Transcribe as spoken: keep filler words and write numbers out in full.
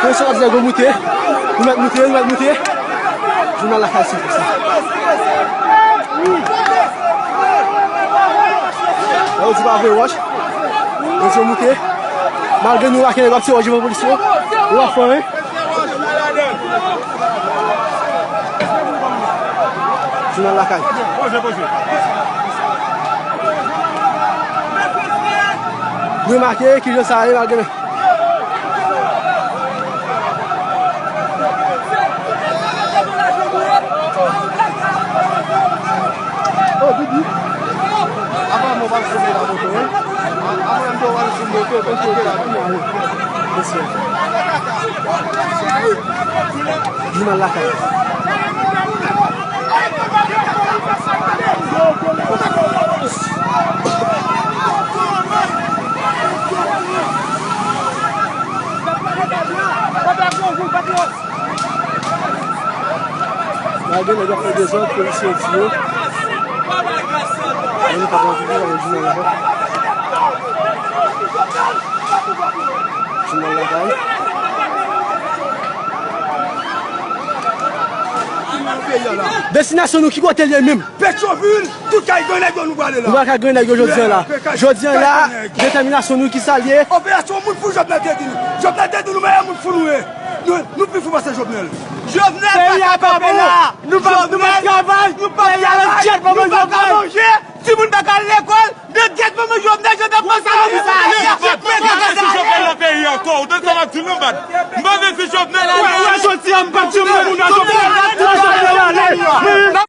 Presyon ap zègo moute. Nou mèt moute, nou mèt moute. Jounal Lakay sou sa. Yo di pa vre wòch. Yo di yo moute. Malgre nou lage nèg ap tire wòch devan polis yo. Yo ap fè anyen. Jounal Lakay. Nou remake kijan sa ye malgre. Oh, Bibi. Apa mo pa sou la moto, hein? Apa mo pa sou moto, pa sou la. Mesye. Jounal Lakay. Malgre nèg ap fè dezòd, polisye yo di yo. Ann pa pran figi, ann di nan lakay. Jounal Lakay. Destinasyon nou ki kote l ye menm? Petyonvil, tout kay grenn nèg yo nou prale la. Nou pa ka grenn nèg yo jodi a la. Jodi a la, detèminasyon nou ki sa l ye. Operasyon moun fou Jovenel te di nou. Jovenel te di nou meyè moun fou nou ye. Nou, nou pi fou pase Jovenel. Jovenel pa ka kanpe la. Nou pa, nou pa travay. Nou pa travay. Nou pa ka manje. Timoun